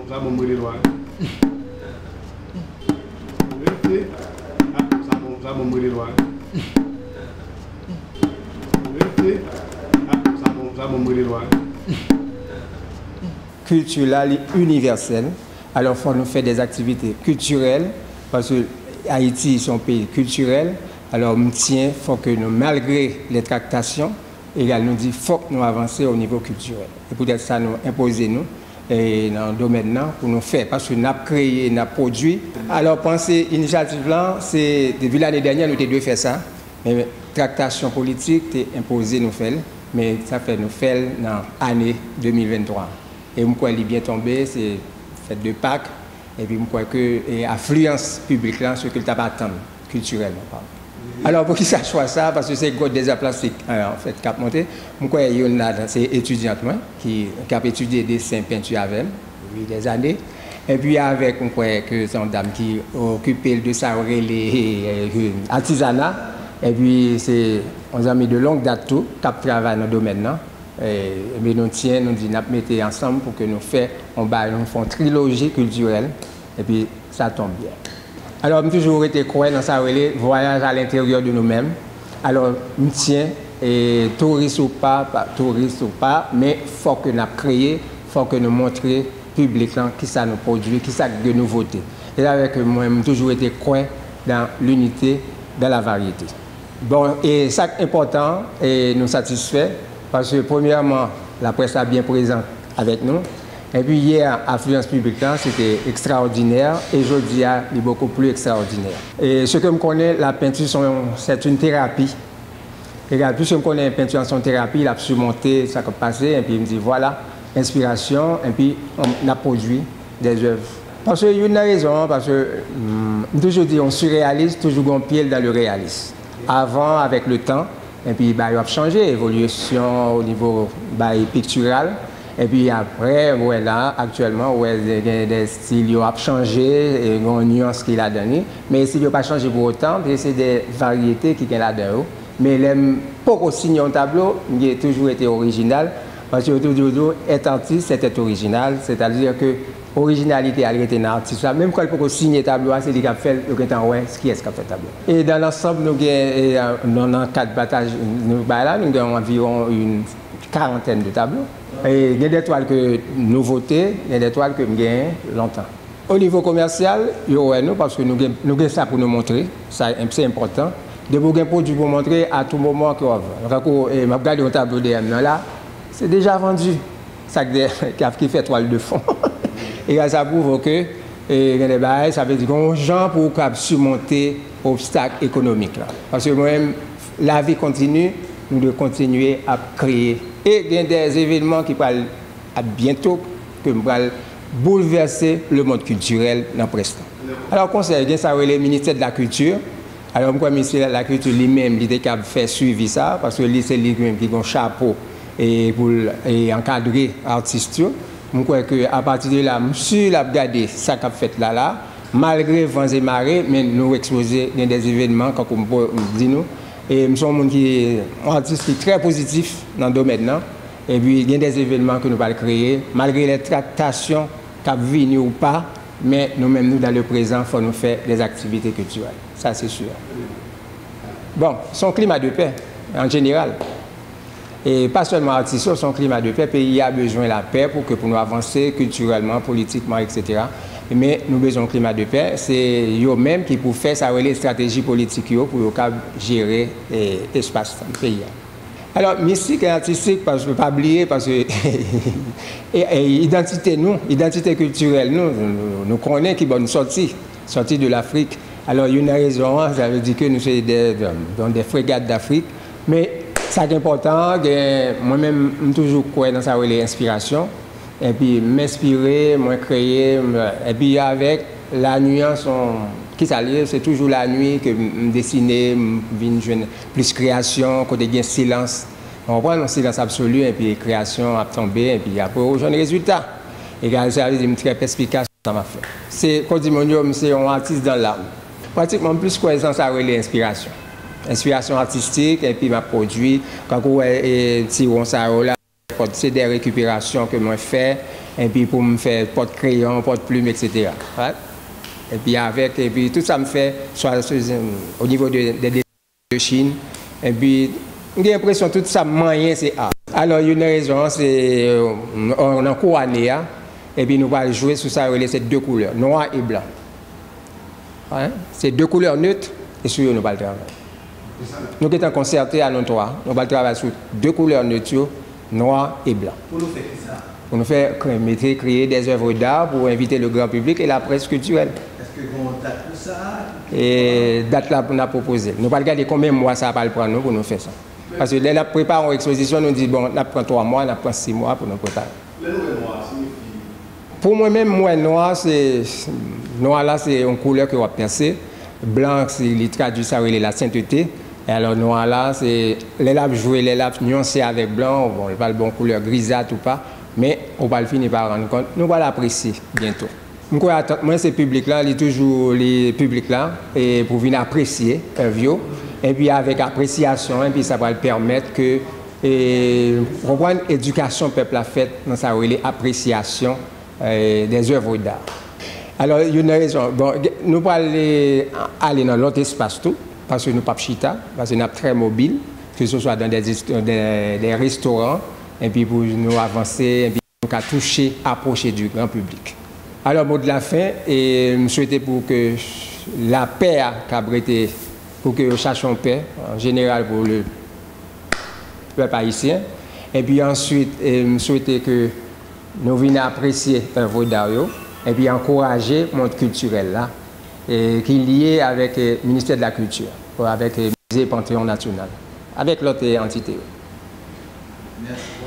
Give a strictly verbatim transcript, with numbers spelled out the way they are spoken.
Sa bon m rele lwa. Rete. Sa bon, sa bon m rele lwa. Rete. Sa bon, sa bon m rele lwa. Kilti la, li inivèsèl. Alò, fò nou fè dè aktivite kiltirèl, paske Ayiti se yon peyi kiltirèl. Alò, m tyen, fò ke nou, malgre lè traktasyon, egal, nou di fòk nou avanse o nivo kiltirèl. E poutèt sa, nou enpoze nou e nan domèn nan pou nou fè, paske n ap kreye, n ap pwodui. Alò, panse inisyativ lan, se depi lane dènyè, nou te dwe fè sa, men traktasyon politik te enpoze nou fè l, men sa fè nou fè l nan ane de mil venntwa. E m kwè li byen tonbe, se fèt de Pak, epi m kwè ke e afliyans piblik lan, se ke l t ap atann kiltirèlman palan. Alò, poukisa chwa sa? Paske se gwo deza plastik, e, an fèt, k ap monte. M kwè youn ladan se etidyant mwen ki, k ap etidye desen, penti avè m depi dèzane. Epi avèk, m kwè ke se yon dam ki okipe l de sa yo rele, e, e, atizana. Epi se yon zanmi de long dat tou k ap travay nan domèn nan. E, ebyen, nou tyen, nou di n ap mete ansanm pou ke nou fè yon bagay, nou fè yon triloji kiltirèl, epi sa tonbe byen. Alò, m toujou rete kwè nan sa yo rele vwayaj a lenteryè de nou menm. Alò, m tyen, e, touris ou pa, pa touris ou pa, men fòk ke n ap kreye, fòk ke nou montre piblik lan kisa nou pwodui, kisa k de nouvote. E sa fè ke mwen, m toujou rete kwè dans l'unité, dans la variété. Bon, e sa k enpòtan, e nou satisfè, paske premyèman, laprès la byen prezan avèk nou. Epi yè, afliyans piblik lan, se te ekstraòdinè, e jodi a, li bokou pli ekstraòdinè. E ce que m konnen, la peinture, se yon, c'est une thérapie. Egal, piske m konnen penti an se yon terapi, l ap simonte sa k ap pase, epi m di, vwala, enspirasyon, epi n ap pwodui dè zèv. Paske youn nan rezon an, paske, mm, m toujou di, yon sireyalis toujou gen yon pye l dan le reyalis. Avan, avèk le tan, epi bagay yo ap chanje, evolisyon o nivo bagay piktiral. Epi apre, ou wè la, aktyèlman, ou wè gen de stil yo ap chanje, e gen yon nyans ki ladan li. Men stil yo pa chanje pou otan, paske se de varyete ki gen ladan yo. Men lè m poko siyen yon tablo, m gen toujou rete orijinal, paske yo toujou di w, être artiste, c'est être original, c'est-à-dire que orijinalite a, l rete nan atis la. Menm kan l poko siyen tablo a, se li k ap fè l, yo gentan wè kiyès k ap fè tablo a. E dans l'ensemble, nou gen, e, nan, nan kad pataj nou bay la, nou gen anviwon yon karantèn de tablo. E gen de twal ke nouvote, gen de twal ke m genyen lontan. O nivo komèsyal, yo wè nou, paske nou gen, nou gen sa pou nou montre, sa, se enpòtan. Depi w gen pwodui pou montre, a tou moman ke w ap vann. Tankou, e, m ap gade yon tablo dèyè m nan la, se deja vandi. Sa k dèyè, k ap, ki fè twal de fon. Egal, sa pwouve ke, e, gen de bagay, sa vle di gen yon jan pou w kab simonte obstak ekonomik la. Paske mwen menm, lavi kontini, nou dwe kontinye ap kreye. E gen de evènman ki pral ap byento ke m pral boulvèse lemonn kiltirèl nan près lan. Alò, konsèy, gen sa yo rele Ministè de la Kilti. Alò, m kwè Ministè de la Kilti li menm, li te kab fè swivi sa, paske li, se li menm ki gen chapo e pou l, e ankadre atis yo. M kwè ke apati de la, m si l ap gade sa k ap fèt la la, malgre van e mare, men nou ekspoze gen de evènman, kankou m po-, m di nou. E m se yon moun ki, yon atis ki trè pozitif nan domèn nan. Epi gen de evènman ke nou pral kreye, malgre lè traktasyon k ap vini ou pa, men nou menm nou dans le présent, fò nou fè de aktivite kiltirèl. Sa se si. Bon, se yon klima de pè, an jeneral. E pa sèlman atis yo, se yon klima de pè. Peyi a bezwen lapè pou ke, pou nou avanse kiltirèlman, politikman, etsetera. Men nou bezwen yon klima de pè. Se yo menm ki pou fè sa yo rele estrateji politik yo pou yo kab jere, e, espas peyi a. Alò, mistik e atistik, paske pa bliye, paske e, e, idantite nou, idantite kiltirèl nou, nou, nou konnen ki bò nou sòti, sòti de Lafrik. Alò, youn nan rezon an, sa vle di ke nou se de, de, de fregat dafrik. Men, sa k enpòtan an, gen, mwen menm, m toujou kwè nan sa yo rele enspirasyon. Epi, m enspire, mwen kreye, m, epi avèk lanwi an, se yon, kisa l ye? Se toujou lanwi ke m, m desine, m vin jwenn plis kreyasyon, kote gen silans. Ou konprann? Yon silans absoli, epi kreyasyon ap tonbe, epi apre ou jwenn rezilta. Egal, sa vle di m trè pèspikas nan sa m ap fè. Se, kon di moun yo, m se yon atis dan lam. Pratikman, m plis kwè nan sa yo rele enspirasyon. Enspirasyon atistik, epi m ap pwodui. Kankou w wè, e, ti won sa yo la, se de rekiperasyon ke mwen fè, epi pou m fè pòt kreyon, pòt plim, etsetera. Epi avèk, epi tout sa m fè, swa o nivo de, de, de Chin, epi m gen enpresyon tout sa m manyen se a. Alò, youn nan rezon an, se, euh, nan kou ane a, epi nou pral jwe sou sa yo rele se de koulè, nwa e blan. Se de koulè net, e sou yo nou pral travay. Nou gentan konsète a nou twa. Nou pral travay sou de koulè net yo, nwa e blan. Pou nou fè kisa? Pou nou fè kre- mete, kreye des œuvres d'art pou envite le grand public et la presse culturelle. Èske gen yon dat pou sa? E dat la pou n ap pwopoze l. Nou pral gade konbyen mwa sa pral pran nou pou nou fè sa. Paske lè n ap prepare yon ekspozisyon, nou di, bon, n ap pran twa mwa, n ap pran sis mwa pou nou prepare. Lè nou wè nwa, siyifi? Pou mwen menm, m wè nwa, se, nwa la, se yon koulè ke w ap pèse. Blan, se, li tradui sa yo rele la sentete. E alò, nwa la, se, lè l ap jwe, lè l ap nyanse avèk blan, bon, li pral ba w koulè grizat ou pa, men ou pral fini pa rann kont, nou pral apresye byento. M kwè atant mwen se piblik la, li toujou li piblik la, e pou vin apresye èv yo, epi avèk apresyasyon, epi sa pral pèmèt ke, e, w konprann, edikasyon pèp la fèt nan sa yo rele apresyasyon, e, des œuvres d'art. Alò, youn nan rezon, bon, gen- nou pral, e, ale nan lòt espas tou, paske nou p ap chita, paske n ap trè mobil, ke se swa dan de, de, de restoran, epi pou nou avanse, epi nou ka touche, apwoche du grand public. Alò, mo de la fen, e m swete pou ke lapè a kab rete, pou ke yo chache yon pè, an jeneral, pou le pèp ayisyen. Epi answit, e m swete ke nou vin apresye èv d'art yo, epi ankouraje mond kiltirèl la, e ki lye avèk, e, Ministè de la Kilti, avèk, e, Mize Panteyon Nasyonal, avèk lòt, e, antite yo. Mèsi.